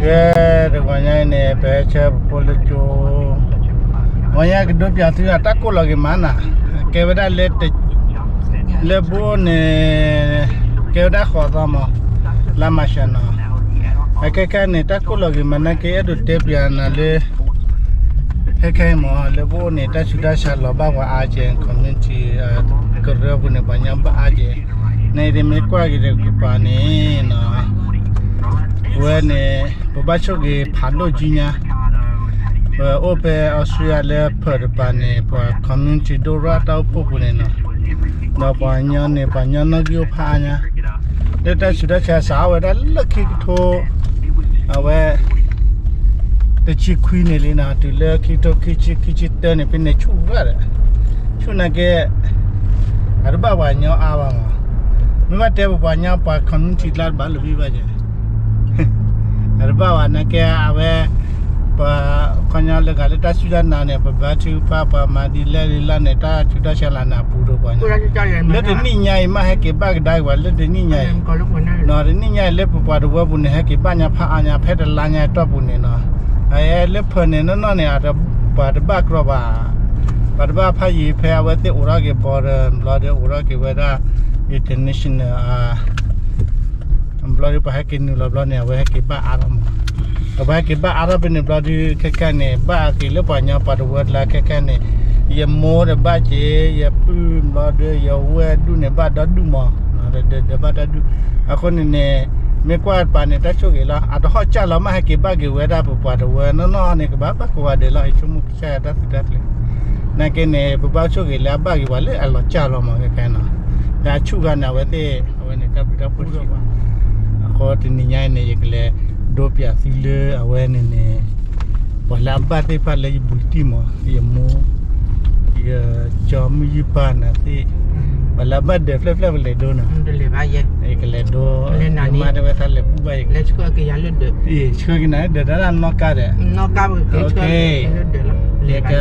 ကဲ, တဂီၤညါအံၤန့ၣ် ပဟဲဆၢပဖိလၢကၠိ, ဂီၤညါကဒိးပၠးသုတၢ်ကိၣ်လီၤက့ၤမးနၤ, ကဲဝဲဒၣ်လၢ လၢပအိၣ်န့ၣ် ကဲဝဲဒၣ်ဃိးသီမး, လါမၢ်ၡးနီၤ, အခဲခါန့ၣ် တၢ်ကိၣ်လီၤက့ၤမးနၤ ကဲအဲၣ်ဒိးတဲပၠးနၤလၢ ခဲခဲအံၤမး လၢပအိၣ်န့ၣ် တၢ်ဆူးတၢ်ဆါလီၤဘၣ်ပှၤအါကဲ community ကရၢပူၤန့ၣ် ပှၤညီဘၣ်အါကဲ, နအံၤဒ်မ့ၢ်ကွၢ်က့ၤတကပၤန့ၣ်နီၤ ဝဲန့ၣ် ပဘၣ်ဆိၣ်ဂ့ၤဖးဒိၣ်ကံညါ, ပအိၣ်ဖဲအီစထြ့လယါလၢဖၢးတပၤန့ၣ် ပှၤ community ဒိၣ်ရၣ်တၢ်အိၣ်ဖှိၣ်ပူၤန့ၣ်နီၤ, ဒီးပှၤကညီန့ၣ် ပှၤကညီနီၣ်ဂံၢ်အိၣ်ဖးအါညါ, လၢတၢ်ဆူးတၢ်ဆါစးထီၣ်ဝဲဒၣ်လၢခံကထိ အဝဲ တဆံခွံန့ၣ်လံနီၤ, တုၤလၢခံကထိခံဆံ ခံဆံတၢန့ၣ် ဖဲန့ၣ်ဆူၣ်ဝဲဒၣ်, ဆူၣ်နာ်က့ အတဘၣ်ပှၤကညီအါဘၣ်မး, မ့ၢ်ဘၣ်တဲပပှၤကညီပှၤ community ကျါတဘၣ်လၢၤဘၣ်ယဲ, အတဘၣ်ဘၣ်နာ်က့ အဝဲ ပှၤခီညီလၢဂၤလၢတၢ်စူၢ်တၢ်နာ်န့ၣ် ပဘါထုကဖၣ် ပှၤမၤဒ်လဲၣ်ဒ်လဲၣ်န့ၣ် တၢ်ဆူးတၢ်ဆါလၢနၤပူၤဒီးပှၤညီ, လၢတနံၣ်ညါအံၤမးဟဲက့ၤဘၣ်ကဒါက့ၤပှၤလၢတနံၣ်ညါအံၤ, တနံၣ်ညါအံၤလၢပပှၤတဝၢပူၤန့ၣ် ဟဲက့ၤဘၣ်ညါဖးအါညါ ဖဲတလါညါအတီၢ်ပူၤန့ၣ်နီၤ, အလၢဖၢးန့ၣ်နီၢ်နီၢ်န့ၣ် ပှၤတဘၣ်ကြီဘၣ်, ပှၤတဘၣ်ဖးယံၤ ဖဲအဝဲသ့ၣ်အိးထီၣ်က့ၤ border ဘျီဒီး အိးထီၣ်က့ၤဝဲဒၣ် international ဘျီဒီး ပှၤဟဲက့ၤနုာ်လီၤဘျီန့ၣ် အဝဲဟဲက့ၤဘၣ်အါထီၣ်မး, ဒီးပှၤဟဲက့ၤဘၣ်အါထီၣ်ဖဲန့ၣ်ဘျီဒီး ခဲခဲန့ၣ် ဘၣ်က့ၤလၢပှၤညီပှၤတဝၢကျါခဲခဲန့ၣ်, ယမိၢ်တဘၣ်က့ၤ ယပုၢ်ဘျီဒီး ယဝဲၢ်ဒူၣ်န့ၣ်ဘၣ်ဒီဒူၣ်မး, ဒီးဒီးဘၣ်ဒီဒူၣ်, အဃိန့ၣ်န့ၣ် မ့ၢ်ကွၢ်တပၤန့ၣ် တၢ်ဆိၣ်ဂ့ၤလီၤ အတဟီၣ်ကၢ်လီၤမး ဟဲက့ၤဘၣ်က့ၤဝဲဒၣ်ပပှၤတဝၢနီၢ်နီၢ်န့ၣ် ကဘၣ်ဘၣ်ကိးဂၤဒဲးလီၤ ဟံးဆိကမိၣ်ကစၢ်ယွၤတၢ်သုးတၢ်ကျဲၤ, နာ်က့န့ၣ် ပဘၣ်ဆိၣ်ဂ့ၤလၢအဘၣ်က့ၤပှၤလၢအလီၤကၢ်လီၤမး ခဲခဲနီၤ, ဒီးအဆူၣ်ဂၤန့ၣ် အဝဲသ့ၣ် အဝဲန့ၣ် တၢ်ဘျုးတၢ်ဖှိၣ်စံးဘၣ်, အဃိတနံၤညါအံၤန့ၣ် ယကလဲၤဒိးပၠးသုလၢအဝဲန့ၣ်န့ၣ်, ပှၤလၢအဘၣ်သ့ၣ်တဖၣ်လၢယဘူးတံၢ်မး ယမိၢ်, ယကၠီမုၢ်ယုၢ်ပၢ်နၤသ့ၣ်, ပှၤလၢအဘၣ်ဒၢးဖျၢၣ်ဖျၢၣ်ပလဲၤဒိနီၤ, ယကလဲၤဒိ, မါတဲဝဲသးလဲၤဘူၣ်ဘၣ်ယကလဲၤ, ဆှၢက့ၤနၤဒၢးတၢ်နီၣ်ကါဒီး, ယက,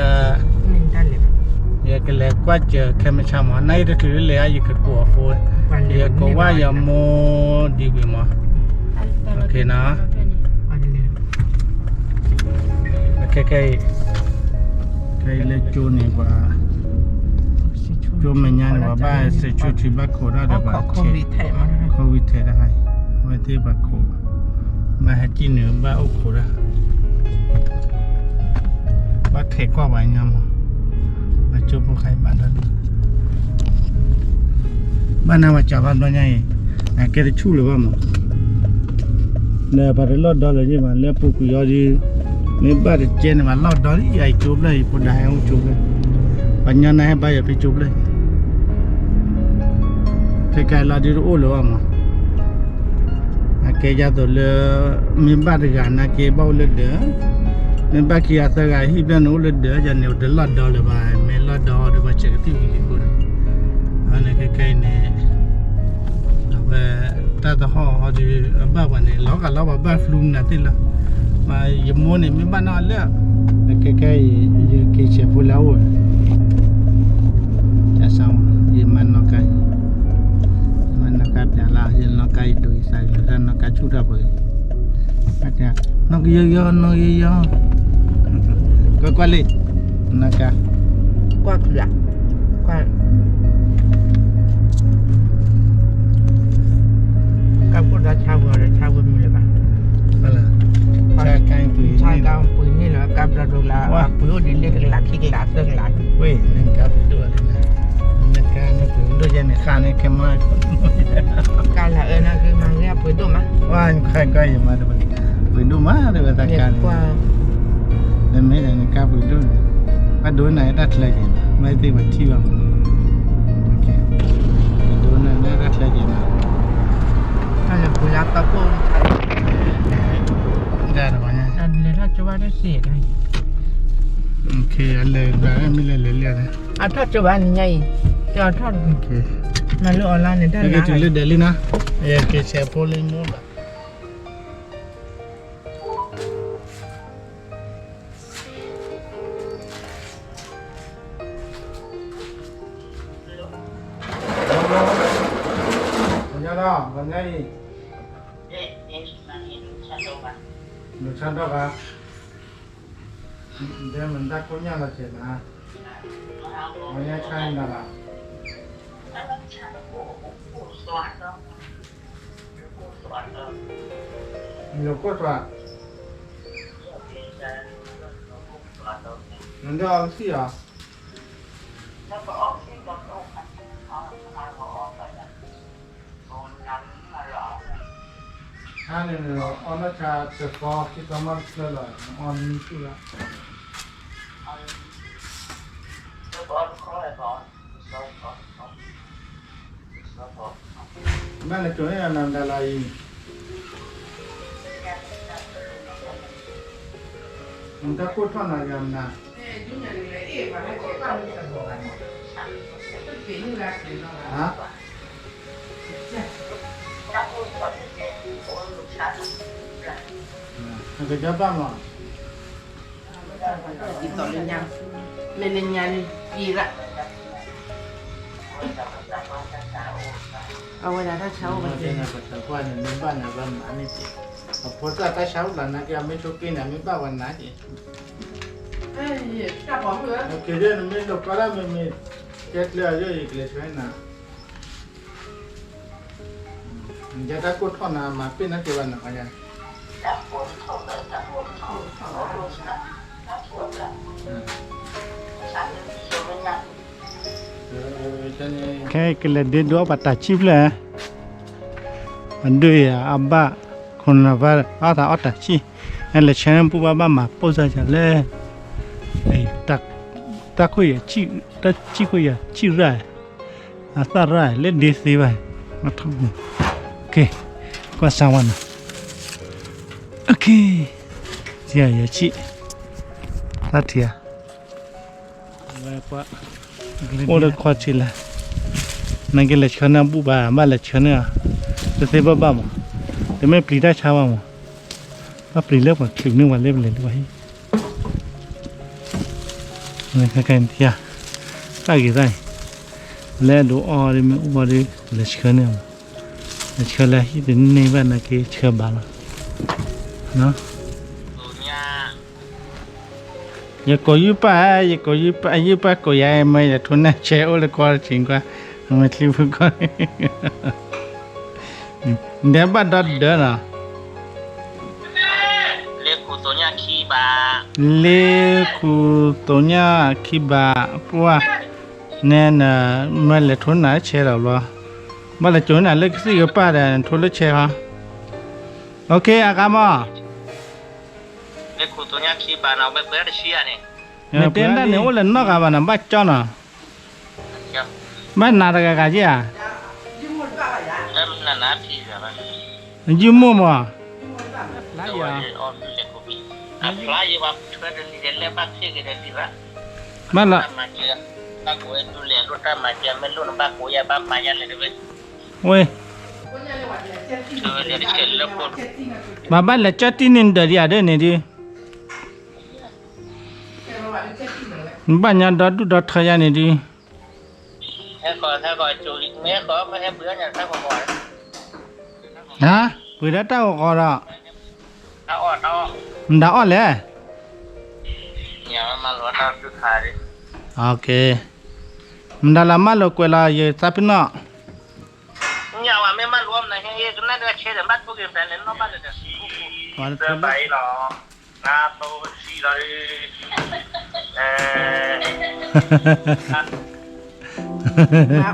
ယကလဲၤကွၢ်စၢၤခဲမုၢ်ဆါမး နၤအံၤတချုးလၢလဲၤဧါ ယကကိးအဃိ, ယကဝၢ်ယမိၢ်ဒ်ဝံၤမး, ခဲခဲအံၤ, ခဲအံၤလၢကၠိန့ၣ်ပှၤ, ကၠိမဲာ်ညါန့ၣ် ပှၤဘၣ် security ဘၣ်ခိးတၢ်ဒီးဘၣ်, ခိးဝံၤထဲးတခါအံၤ, အဝဲသ့ၣ်ဘၣ်ခိး, ဘၣ်ဟဲကံၣ်နုာ်ဘၣ်အိၣ်ခိးတၢ် ဘၣ်ခဲးကွၢ်ပှၤညီမး, ပှၤကၠိဖိခါအံၤဘၣ်ဒီး, ဘၣ်နၤပှၤစးဘၣ်ဘျီညါအံၤ, အကဲတဆူၣ်လၢၤဘၣ်မး, လၢပှၤတလီၢ်ဒီလၢၤယံၤဘၣ် လၢပူၤကွံာ်အီၤဒီး, မ့ၢ်ဘၣ်တကဲန့ၣ် ပှၤလီၢ်ဒီလံ ယကၠိဖျၢၣ်အံၤ ဖိဒါဟဲအိၣ်ကၠိဖျၢၣ်, ပှၤညီနၤဟဲဘါယွၤဖဲကၠိဖျၢၣ်အံၤ, ခဲကဲလီၤဒုတအိၣ်လၢၤဘၣ်မး အကဲယသိးလၢ မ့ၢ်ဘၣ်တဂၤနာ်က့ဘၣ်အိၣ်လၢဒၢး, မ့ၢ်ဘၣ်ခံဂၤသၢဂၤဟံၣ်ဖျၢၣ်န့ၣ်အိၣ်လၢဒၢး ယၤန့ၣ်အိၣ်တလီၢ်ဒီလၢၤဘၣ် မ့ၢ်လီၢ်ဒီဒီးပှၤစဲးကသံၣ်ဝံၤလံဃိဒီး, အန့ၣ်ခဲကဲအံၤန့ၣ်, အဝဲ တၢ်သဟီၣ်ဟီဒီး အဘၣ်ပှၤန့ၣ် လီၤဂာ်လီၤပှၤဘၣ်ဖလူနၤသ့ၣ်လီၤ, ယမိၢ်န့ၣ်မ့ၢ်ဘၣ်နီၢ်လၢ, ခဲကဲအံၤ ယက့ၤဆဲးဖိလၢအအိၣ်, ယမၤနီၢ်ကါ, မၤနီၢ်ကါပျးလၢ ယနီၢ်ကါအံၤဒိးအံၤသးကလုာ်တၢ်နီၢ်ကါဆူၣ်တၢ်ပှဲၤ, နီၢ်ကယီယီ နီၢ်ကယီယီ, ကွၢ်ကွၢ်လံ, နီၢ်ကါ, ကွၢ်ကျၢၤ, ကွၢ် ကၢ်ဖိဒီးဆါဝဲဒီးဆါဝဲမုာ်လၢၤဘၣ်, ဆါကါပှ့ၤန့ၢ်လၢကါဘျီဒိလၢ ပှ့ၤအိၣ်ဒ်လ့ၣ်တကလးခံကလးသၢကလး, ဝဲန့ၣ်ကါပှ့ၤဒိၣ်လၢ, နကါန့ၣ်ပှ့ၤဒိၣ်ယဲန့ၣ်ဃၣ်န့ၣ်ခဲမး, ကါလၢအၢနၤကမၤဂ့ၤပှ့ၤဒိၣ်မး, ဝဲခါကါယမၤတဘၣ်, ပှ့ၤဒိၣ်မးတဝဲသးကါန့ၣ် လၢမ့ၢ်ဒီးနကါပှ့ၤဒိၣ်န့ၣ်, ဘၣ်ဒိနၤတၢ်ချၢက့ၤနီၤ မ့ၢ်သ့ၣ်ပှၤထံၣ်ဘၣ်မး, ဘၣ်ဒိနၤတၢ်ချၢက့ၤနီၤ, တၢ်လၢပှ့ၤလၢတၢ်ပိၢ်, ဒၣ်တဘၣ်ညါ, လဲၤထီၣ်ကၠိဘၣ်တစ့ၢ်, အလဲၤဘၣ်မ့ၢ်လဲၤလဲၤလၢ, အထီၣ်ကၠိဘၣ်နံၤညါအံၤ, ကထီၣ်, မၤလၢအီၤလါန့ၣ် တၢ်လၢ, လၢဒဲးလံနီၤ, ယက့ၤဆဲးဖိလၢမိၢ်ဘၣ် ညါလီၤ, ညါအံၤ, ညါအံၤ, ညါအံၤ, လူၤဆါဒီးဂၤ, ဒဲမတၤကိၢ်ညါလီၤက့ၤနၤ, အဝဲညါဆါနၤလီၤ, ယကိၢ်သွး, နဒိးအီကသံၣ်အီၤ, ဟါန့ၣ် အီနီၢ်ဆါတသီခံသီမးတဖျၢၣ်လီၤ, နအီနံၣ်ဆူၣ်လီၤ. ဘၣ်နကိၤန့ၣ်နၤမတၤလီၤအံၤ, နတၢ်ကိၢ်ထီၣ်နၤယၤမနၤ, ဟါ, နကညီဘၣ်မး, ဒ်သိးလၢညါ, မ့ၢ်လၢညါန့ၣ် ယံၤရၣ်, အဝဲဒၣ်တၢ်ဆါအိၣ်ဘၣ်, ပတကွၢ်န့ၣ် မ့ၢ်ဘၣ်နၤဘၣ်မၤန့ၣ်က့ၤ, အဖိသၣ်တၢ်ဆါအိၣ်လီၤနာ်က့ အမ့ၢ်ဆိးက့န့ၣ် အမ့ၢ်ဘၣ်ဝဲနၤက့ၤ, က့ၤဒ်နမ့ၢ်လိာ်ကွၢ်ဒၣ်မ့မ့ၢ်, ကဲကျဲအယိၣ်ယကလဲၤဆှၢနၤ နကဲတၢ်ကိၢ်ထီၣ်နၤ မၤပ့ၢ်နၤက့ၤဘၣ်နၤ, ကလဲၤဒ့ဒိးအီၣ်ပတၢ်ဆံၣ်ဖျၢၣ်, အဒိၣ်ယၤအဘၣ်, ခိၣ်နၢ်ဘၣ်အီၣ်သးအီၣ်တၢ်ဆံၣ်, လဲၤဆှၢန့ၣ်ပူၤဘၣ်ဘၣ်မၤပိၢ်စၢ်ယၤလဲၣ်, တၢ်ခိၣ်ယၤ, တၢ်ဆံၣ်ခိၣ်ယၤဆံၣ်ရၣ်, အသၣ်ရၣ်လၢဒ့သ့ဘၣ်, ကွၢ်စၢ်ဝဲနီၤ, ယဆံၣ်, တၢ်ထံၣ်ဧါ, အိၣ်လၢခီၣ်ထံးလၢ, နကလဲၤဆှၢန့ၣ်အဘူၣ်ဘၣ် ဘၣ်လဲၤဆှၢန့ၣ်, တသ့ဘၣ်ဘၣ်မး, တမ့ၢ်ပျံၤတၢ်ဆါဘၣ်မး, ဘၣ်ပျံၤလၢပှၤချုးန့ၢ်ဝဲလၢပလဲၤလၢပှၤဟံၣ် တၢ်ဂ့ၤသၣ်အံၤ, လၢအဒိးအီၣ်ဒ်မ့ၢ်အိၣ်ဘၣ်ဒီး လဲၤဆှၢန့ၣ်, လဲၤဆှၢလၢဟံၣ်တန့ၢ်ဘၣ်နာ်က့ဆှၢဘၣ်လီၤ, ယကိးယုၢ်ပၢ်, ယကိးယုၢ်ပၢ်, ယုၢ်ပၢ်ကိးယၤမ့ၢ်ယထိၣ်နၢ်ဆဲးအိၣ်လၢကီၢ်တထံးကွၢ်, မ့ၢ်ချံပူၤကီၢ်, ဒဲးဘၣ်ဒီဒၢနီၤ, လ့ခူၣ်သိညၣ်ခံဘး, လ့ခူၣ်သိညၣ်ခံဘး, ပှၢ်, နဲန, မ့ၢ်လဲၤထိၣ်နၢ်ဆဲးလီၤဘျီ, ဘၣ်လဲၤကိးနၤလၢကသံၣ်ကပၢ်ဒီး နထိၣ်လၢဆဲးဟီ, အဂၤမး, လ့ခူၣ်သိညၣ်ခံဘးနီၤ, ဝဲပှဲၤတဆံဧါန့ၣ်, နတဲဒၣ်န့ၣ်အိၣ်လၢနီၢ်ဂၤဘၣ်နီၤ ဘၣ်ကၠီနီၤ, ဘၣ်နၤတဂၤဂၤက့ဧါ, ယုၢ်မိၢ်မး, ဘၣ်လီၤ, ဝဲ, မၤဘၣ်လဲၤကၠီတံၢ်န့ၢ် နဒၢ်ယၤဒ်န့ၣ်ဒုး, နဘၣ်ညါဒီဒူၣ်ဒီထၢယၤန့ၣ်ဒုး, ဟါ, ပှ့ၤဒၣ်တၢ်ဂီၤဂီၤဒီး, မတၤအီၣ်လဲၣ်, မတၤလၢမၢလိာ်ကွဲးလီၤ ယသးပ့ၤနီၣ်,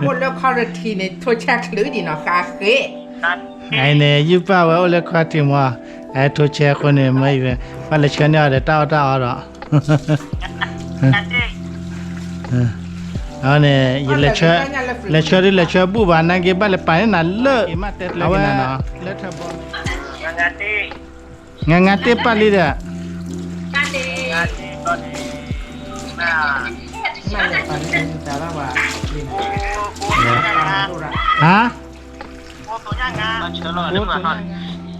အိၣ်လၢခီရထံန့ၣ် ထိၣ်ဆဲးချုးဒံးနီၤ ဃးဃ့, အန့ၣ် ယုၢ်ပၢ်ဝဲအိၣ်လၢခီရထံမး, အထိၣ်ဆဲးအဃိန့ၣ် မ့ၢ်ဘၣ်လဲၤဆှၢန့ၢ်အီၤဒီးတၢ်အီၣ်တၢ်အီဒီး အန့ၣ် ယလဲၤဆှၢ, လဲၤဆှၢဒုးလဲၤဆှၢဘူၣ်ဘၣ် နာ်က့ဘၣ်လဲၤပာ်န့ၢ်နၤလၢ, အဝဲ, လၢထၢၣ်ဘီ, ငါငါတ့ၢ်ပာ်လံဒီး, ဟါ,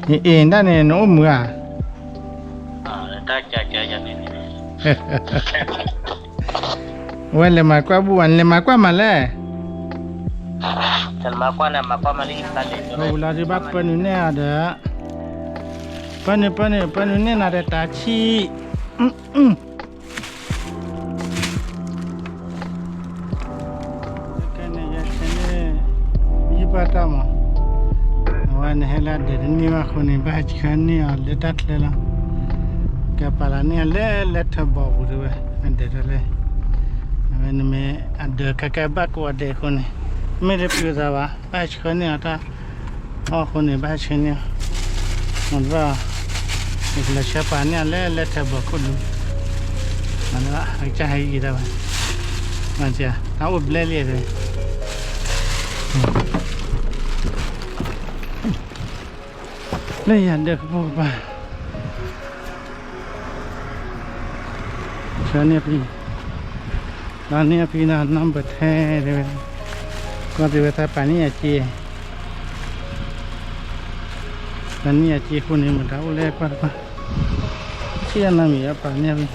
အ့ၣ် ဒၣ်န့ၣ် နအိၣ်မုာ်ဧါ, ဝဲလဲၤမၤကွၢ်ဘူၣ်ဘၣ် လဲၤမၤကွၢ်မးလဲၣ်, ဝဲလီၤဒုးဘၣ်ပၢနုာ်နဲၣ်အီၤဒီး ပၢနုာ် ပၢနုာ် ပၢနုာ်န့ၢ်နၤဒီးတၢ်ဆံၣ်, ခဲန့ၣ် ယဆဲန့ၣ် ယံၢ်ပှၢ်တၢ်မး, အဝဲန့ၣ်ဟဲလၢအဒၢးတန့ၢ်ဘၣ်အဃိန့ၣ် ဘၣ်ဟဲဆှၢန့ၢ်အီၤလၢတၢ်ချၢလီၤ, ကပာ်လီၤန့ၢ်အီၤလၢလဲၤထၢၣ်ဘီၣ်ပူၤတဲဝဲ, အဒၢးတၢ်လဲၣ်, အဝဲန့ၣ်မ့ၢ်အဒၢးခဲကဲဘၣ်ကိးဂၤဒဲးအဃိန့ၣ်, မ့ၢ်တပျုၤသးဘၣ် ဘၣ်ဟဲဆှၢန့ၢ်အီၤတၢ် အီၣ်အဃိန့ၣ် ဘၣ်ဟဲဆှၢန့ၢ်အီၤ, မ့ၢ်တဘၣ်, ယကလဲၤဆှၢပာ်န့ၢ်အီၤလၢလဲၤထၢၣ်ဘီၣ်ခိၣ်ဒူ, မ့ၢ်တဘၣ် အကစၢ်ဟဲယံၤတၢ်ဝဲ, မ့ၢ်တၢ်အိၣ်ဘျဲလံတဲဝဲ, လၢယၤဒၢးကပိာ်ကပၤ ဆှၢန့ၢ်ဖံ, လီၤန့ၢ်ဖံနီၢ်ဘၢၣ်ထဲတဲဝဲ, ကွၢ်တဲဝဲသးပာ်န့ၢ်ယၤစ့, ပာ်န့ၢ်ယၤစ့အဃိန့ၣ် မတၤအိၣ်လဲၣ်ကွၢ်တကွၢ်, ဆံၣ်အနၤမံၤအပာ်န့ၢ်ဖံ,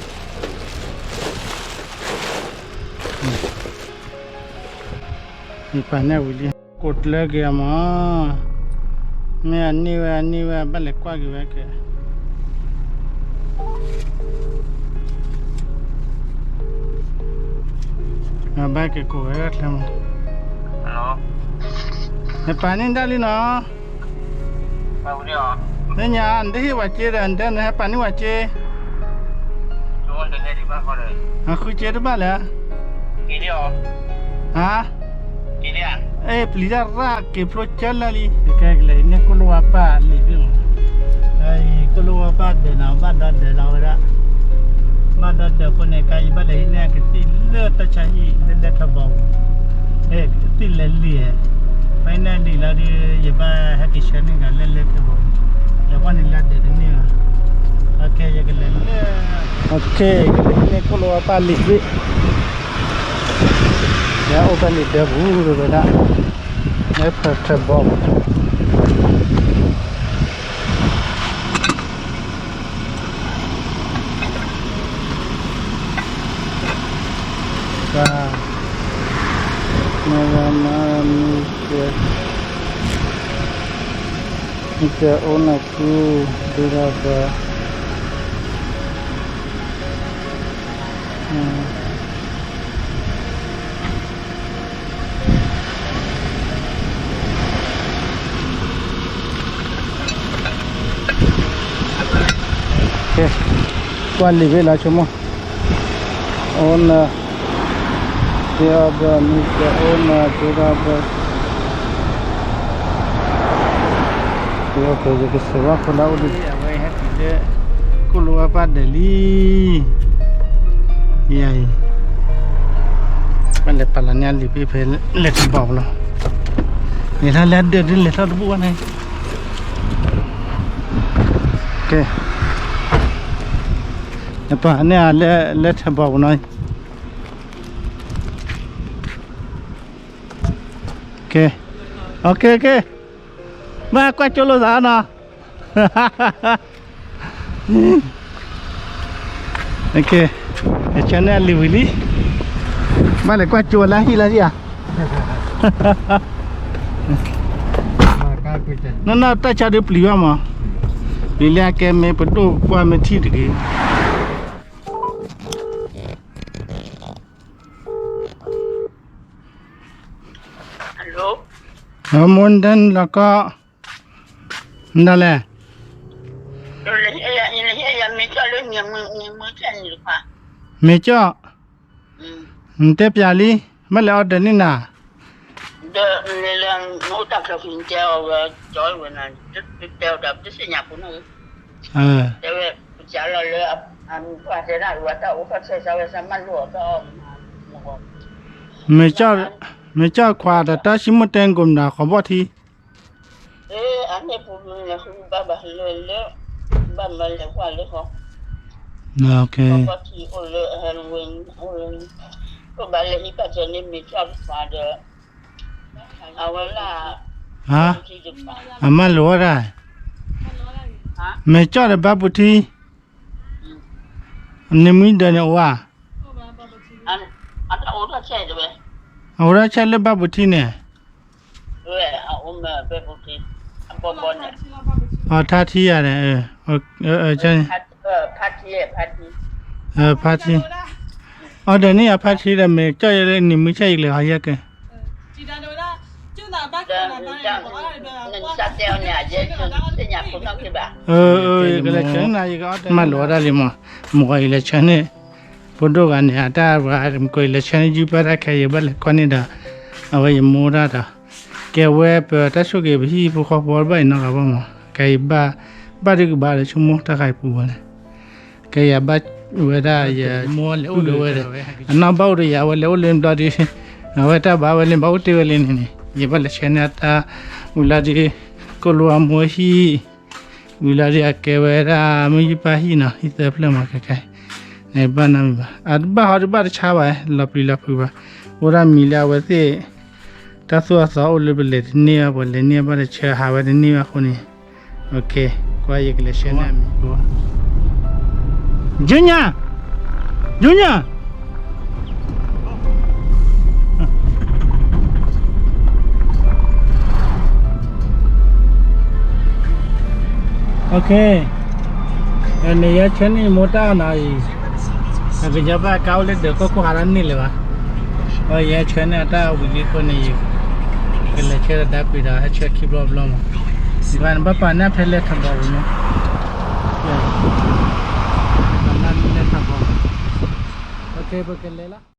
ယပာ်န့ၢ်ဝံၤလံ, ကိးကျၢၤက့ၤအမး, မ့ၢ်အန့ၢ်ဝဲအန့ၢ်ဝဲ ဘၣ်လဲၤကွၢ်က့ၤဝဲကဲ အဘၣ်က့ၤကိးဝဲဒၣ်ချၢမး, ဟဲပာ်န့ၢ်ဒၣ်လံနီၤ, သ့ၣ်ညါ နတဟ့ၣ်ဝဲစ့ဒီး နတဲနဟဲပာ်န့ၢ်ဝဲစ့, အဃုစ့တဘၣ်လဲၣ်, ဟါ အဲၣ်ပျံၤတၢ်ရၣ်က့ၤဖျိကၢလၢာ်လံ, ကဲကလဲၤအံၤန့ၣ် ကိၣ်လိဝါပၢ်လံာ်ဘ့ၣ်မး, အံၤ ကိၣ်လိဝါပၢ်ဒၢးနီၤ ဘၣ်ဒီဒၢးလီၤဝဲဒၣ်, ဘၣ်ဒီဒၢးအဃိန့ၣ် ကါယဘၣ်လဲၤဟံးန့ၢ်ကသံၣ်လၢတၢ်ဆါဟံၣ်လၢလဲၤထၢၣ်ဘီၣ်ပူၤ, အဲၣ် ကသံၣ်လဲၤလံာ်, ဖဲန့ၣ်လံာ်လီၤဒီး ယဘၣ်ဟဲက့ၤဆှၢန့ၢ်ကၤလၢလဲၤထၢၣ်ဘီၣ်ပူၤ, လဲၤကွၢ်န့ၣ်လၢဒၢးတန့ၢ်ဘၣ်, အခဲ ယကလဲၤလၢ အခဲ ယကလဲၤဟံးန့ၢ်ကိၣ်လိဝါပၢ်လံာ်ဘ့ၣ် ယအိၣ်ဖဲန့ၣ်ဒၢးပူၤဝဲဒၣ်, လၢထၢၣ်ထၢၣ်ဘီၣ်ပူၤ, မ့ၢ်မ့ၢ်မ့ၢ်ကဲ မ့ၢ်ကဲအိၣ်နၢ်ကူ ဒုၣ်ဒါဘၢ ကွၢ်လံာ်ဘ့ၣ်လီၤဆိကမိၣ်, အိၣ်နၢ် ဒုၣ်ဒါဘၢ မ့ၢ်ကဲအိၣ်နၢ် ဒုၣ်ဒါဘၢ ယကစဲးဘၣ်ဖိလၢအိၣ်ဒံး အဝဲဟဲတုၤလၢ ကိၣ်လိဝါပၢ်ဒၢးလံ, ယၤအံၤ ဘၣ်လဲၤပာ်လီၤန့ၢ်အလံာ်ဘ့ၣ်ဖဲလဲၤထၢၣ်ဘီၣ်ပူၤလီၤ, လဲၤထီၣ်လၢအဒၢးဒ်လဲၤထီၣ်တဘူၣ်ဘၣ်န့ၣ်, ကဲ နပာ်န့ၢ်အလဲၤထၢၣ်ဘီၣ်ပူၤနီၤ, ကဲ ကဲ ကဲ ဘၣ်ကွၢ်ကၠိလိာ်သးနီၤ, ကဲ ဆၢန့ၢ်အလံာ်ဝံၤလံ, ဘၣ်လဲၤကွၢ်ကၠိလၢဟံၣ်လၢဟံၣ်ဧါ, နီၢ်နီၢ်တၢ်ဆါဒုးပျံၤဘၣ်မး, ပျံၤလၢအကဲမ့ၢ်ပဒိၣ်ပှၢ်မ့ၢ်ထံၣ်တဂ့ၤ မူၢ်ဒၢလီၤကီၢ်, ဒၣ်လဲၣ်, မ့ၢ်ကၠီၣ်, နတဲပျးလံ, ဘၣ်လဲၤအီၣ်ဒၢးန့ၢ်နၤ, မ့ၢ်ကၠီၣ်ခွါတၢ်တၢ်စံးမိၣ်တဲကိးမတၤဃီဘီၣ်ထံ အမၢလိာ်ဝဲဒၣ်, မ့ၢ်ကၠီၣ်ဒီးဘါပူထံ, န့ၣ်မ့ၢ်ဒၢးန့ၣ်အိၣ်ဧါ, အအိၣ်ဒၣ်ဆဲးလၢဘါပူထံန့ၣ်, အအိၣ်မ့ၢ်ဘါပူထံ, အဘီဘီန့ၣ်, အထါထံယၤန့ၣ်, ဖါထံ, အီၤဒီးန့ၣ် အဖါထံဒီး မ့ၢ်ကၠီၣ်ယဲလၢနံၤမုၢ်ဆၢအံၤကလဲၤဟီယဲက့ၤ, ကလဲၤဆၢနၤ ယကမၤလိာ်အီၤဒၣ်လံမး, မ့ၢ်အံၤလဲၤဆၢနၤ ယကမၤလိာ်အီၤဒၣ်လံမး, မ့ၢ်အံၤလဲၤဆၢန့ၣ်, ဖိဒိၣ်ဂၤန့ၣ် အတၢ်ဝဲမ့ၢ်ကီးအံၤလဲၤဆၢန့ၣ် ယုၢ်ပၢတၢ်ခဲအံၤ ယဘၣ်လဲၤကွၢ်န့ၢ်ဒီး, အဝဲယမိၢ်တၢ်ဒီး ကဲဝဲပတၢ်ဆိၣ်ဂ့ၤပဟံၣ်ဖိဃီဖိဘၣ်အံၤနီတဂၤဘၣ်မး, ကဲအံၤဘၣ်, ဘၣ်ဒုးကဘၣ်ဒီးဆိကမိၣ်တၢ်ဃါအံၤပူၤဝဲလဲၣ်, ကဲယၤဘၣ်ဝဲဒၣ်ယမိၢ်လဲၤအိၣ်ဒီးဝဲဒီး, အနီၢ်ဘၣ်အိၣ်ဒီးယၤ အဝဲလဲၤအိၣ်လၢဘျီဒီး, အဝဲတၢ်ဘၣ်ဝဲလၢဘၣ်အိၣ်တ့ၢ်ဝဲလံန့ၣ်န့ၣ် ယဘၣ်လဲၤဆၢန့ၢ်အတၢ်, ဝံၤလီၤဒီး, ကိၣ်လိအမိၢ်ဟံၣ်, ဝံၤလီၤဒီးအကဲဝဲဒၣ်မုၢ်ယုၢ်ပၢ်ဟံၣ်နီၤ ဟံၣ်သၢဖျၢၣ်မးခဲခဲ, နဘၣ်နီတမံၤဘၣ်, အတဘၣ်ဟီတဘၣ်တဆါဘၣ် လီၤပျံၤလီၤဖုးဘၣ်, အိၣ်ဒၣ်မံၤလၢအဝဲသ့ၣ် တၢ်သိၣ်အသီအိၣ်လၢပလဲၤတန့ၢ်ဘၣ် ပှၤလဲၤန့ၢ်ဘၣ်တဆၢဟးဝဲတန့ၢ်ဘၣ်အဃိန့ၣ်, ကွၢ်ယကလဲၤဆှၢန့ၢ်အမံၤ, Junior, Junior, OK, န့ၣ်ယဲဆှၢန့ၢ်မိၢ်တၢ်နီၤအံၤ, အကညီဘၣ်ကါအိၣ်လၢဒၢးခိၣ်ခိၣ်ဟးထီၣ်န့ၢ်လၢၤဘၣ်, အယဲဆှၢန့ၢ်အတၢ်ဝံၤလံအဃိန့ၣ်, ကလဲၤဆှၢဒီးဒါကွံာ်ဒီးဟဲဆှၢခံဘျီဘျီမး, နဘၣ်ပာ်န့ၢ်ဖဲလဲၤထီၣ်ဘီပူၤမး, လဲၤထီၣ်ဘီ, OK ပကလဲၤလီၤ.